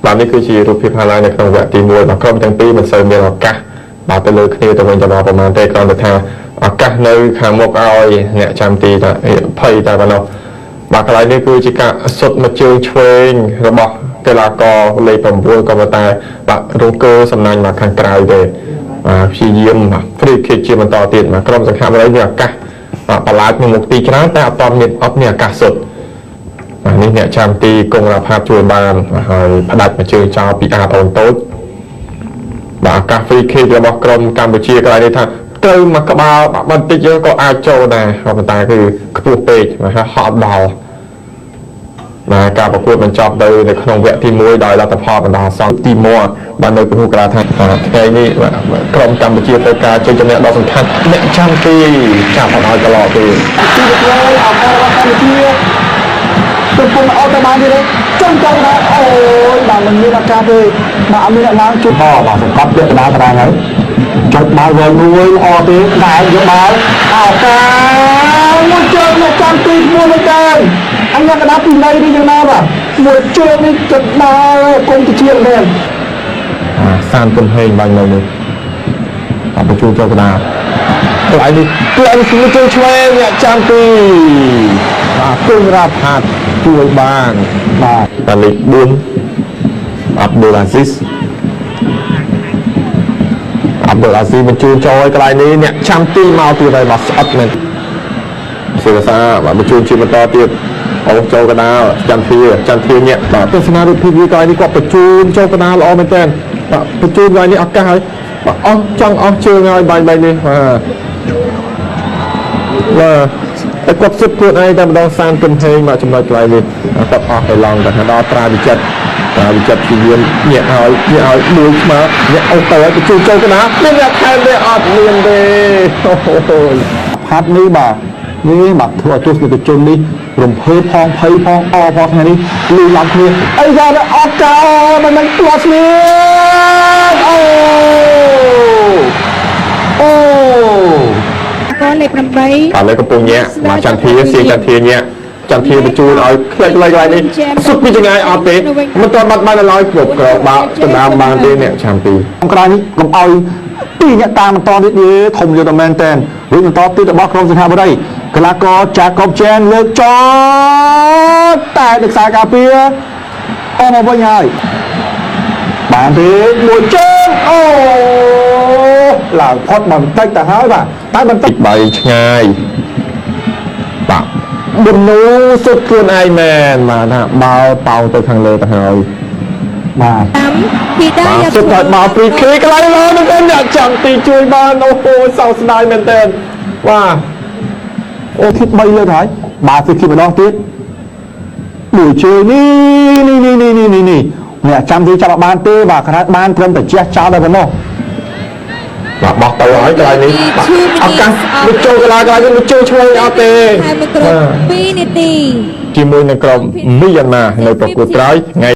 បាទនេះគឺជារូបភាព highlight នៅក្នុងវគ្គទី1បាទក្រុមទាំងពីរមិនសូវមានឱកាសបាទទៅលើគ្នាទៅវិញទៅមកប្រហែលទេគ្រាន់តែថាឱកាសនៅខាងមុខឲ្យអ្នកចាំទីតែភ័យតែប៉ុណ្ណោះបាទកន្លែងនេះគឺជាការសុទ្ធមកជើងឆ្វេងរបស់កីឡាករលេខ9ក៏ប៉ុន្តែបាទរង្គើសំណាញ់មកខាងក្រៅទេបាទព្យាយាមបាទ free kick ជាបន្តទៀតបាទក្រុមសង្ខបុរីមានឱកាសបាទបន្លាចនៅមុខទីច្រើនតែអត់មានឱកាសសុទ្ធ បាទនេះអ្នកចាំទីគង់រ៉ាផាតជួយបានបាទហើយផ្ដាច់មកជើងចោលពីអាតអូនតូចបាទឱកាស free kick របស់ក្រុមកម្ពុជាកន្លែងនេះថាត្រូវមកក្បាលបាទបន្តិចយើងក៏អាចចូលដែរក៏ប៉ុន្តែគឺខ្ពស់ពេកបាទហើយហត់ដល់បាទការប្រកួតបញ្ចប់ទៅនៅក្នុងវគ្គទី1ដោយលទ្ធផលបណ្ដោះអាសន្នទី1បាទនៅពហុកីឡាដ្ឋានបាទថ្ងៃនេះបាទក្រុមកម្ពុជាទៅការជ័យជំនះដ៏សំខាន់អ្នកចាំទីចាប់អត់ឲ្យកន្លងទេ ទីទៅឱកាសរបស់កម្ពុជាកំពុងអត់ទៅបានទៀតទេចង់ចង់ថាអូយបាទមិនមានឱកាសទេបាទអត់មានអ្នកឡើងជួយបាទសង្កត់ពាក្យកណ្ដាលតារាងហើយចុចបាល់វែងមួយល្អទេតែយកបាល់ឱកាសមួយជើងអ្នកចាំទីមួយមែនតើអញកណ្ដាលពីនៃនេះយ៉ាងណាបាទមួយជើងនេះចុចបាល់គុំទៅជាមែន អាសានកំហែងបាញ់នៅនេះបាទបញ្ជូនចូលកណ្ដាលកន្លែងនេះគឺអិនស្មីជើងឆ្វេងអ្នកចាំទីបាទគង់រ៉ាផាតជួយបាន បាទ បាទលេខ4អាប់ឌុលអាស៊ីសអាប់ឌុលអាស៊ីសបញ្ជូនចូលឲ្យកន្លែងនេះអ្នកចាំទីមកទៀតហើយបាទស្អិតមែនសេវាសាបាទបញ្ជូនជាបន្តទៀតអូចូលកណ្ដាលចន្ទធាចន្ទធាញាក់បាទទស្សនារូបភាពវាកន្លែងនេះគាត់បញ្ជូនចូលកណ្ដាលល្អមែនទែនបាទបញ្ជូនកន្លែងនេះឱកាសហើយបាទអស់ចង់អស់ជើងហើយបាញ់បាញ់នេះបាទបាទតែគាត់សុទ្ធខ្លួនឯងតែម្ដងសានគំហេងមកចំណុចកន្លែងនេះគាត់អស់ទៅឡងតែដល់ត្រាវិចិត្រត្រាវិចិត្រជាយាមញាក់ឲ្យញាក់ឲ្យលួចឆ្មាញាក់អូសទៅឲ្យបញ្ជូនចូលកណ្ដាលមានអ្នកថែមទេអត់មានទេអូយ ផាត់នេះបាទនេះបាទធ្វើឲ្យទស្សនិកជននេះរំភើបផងភ័យផងអផងថ្ងៃនេះលឺឡើងគ្នាអីយ៉ាអត់កោមិនមិនផ្លាត់ស្លៀកអូអូ កលេខ8 បាទលើកំពុងញាក់បាទចន្ទធាសៀងចន្ទធាញាក់ចន្ទធាបញ្ជូនឲ្យខ្លីៗកន្លែងនេះសុទ្ធពីចង្ងាយអត់ទេមិនទាន់បាត់បានឡើយគ្រប់ក្របាក់ដណ្ដើមបានទេអ្នកចាំទី ក្រោយនេះកុំឲ្យពីរអ្នកតាមបន្តទៀតនេះធំយកតែមែនតែនវិញបន្តទៀតរបស់ក្រុមសិង្ហបុរីកីឡាករចាកុបចែនលើកចតតែដឹកខ្សែការពារអស់មកវិញហើយបានទេមួយជើងអូឡើងផុតបន្តិចទៅហើយបាទតែបន្តិច តិចបាយឆ្ងាយបាទប៊ុននូសុទ្ធខ្លួនឯងមែនបាទថាបាល់ប៉ោងទៅខាងលើទៅហើយ បាទ តាមធីតា បាទ យ៉ា សុទ្ធឲ្យបាល់ free kick កន្លែងឡើយមែនទែនអ្នកចាំទីជួយបានអូហូសោកស្ដាយមែនទែនបាទ អូធី3លើកហើយបាទទីធីម្ដងទៀតមួយជើងនេះនេះនេះនេះនេះនេះអ្នកចាំទីចាប់អត់បានទេបាទខណៈបានត្រឹមតែជះចោលតែប៉ុណ្ណោះ បាទបោះទៅហើយកន្លែងនេះបាទឱកាសមកចូលកន្លែងកន្លែងនេះមកចូលឆ្វេងអត់ទេ ថែមមកគ្រប់2នាទី ជាមួយនឹងក្រុមមីយ៉ាន់ម៉ានៅប្រកួតក្រោយថ្ងៃ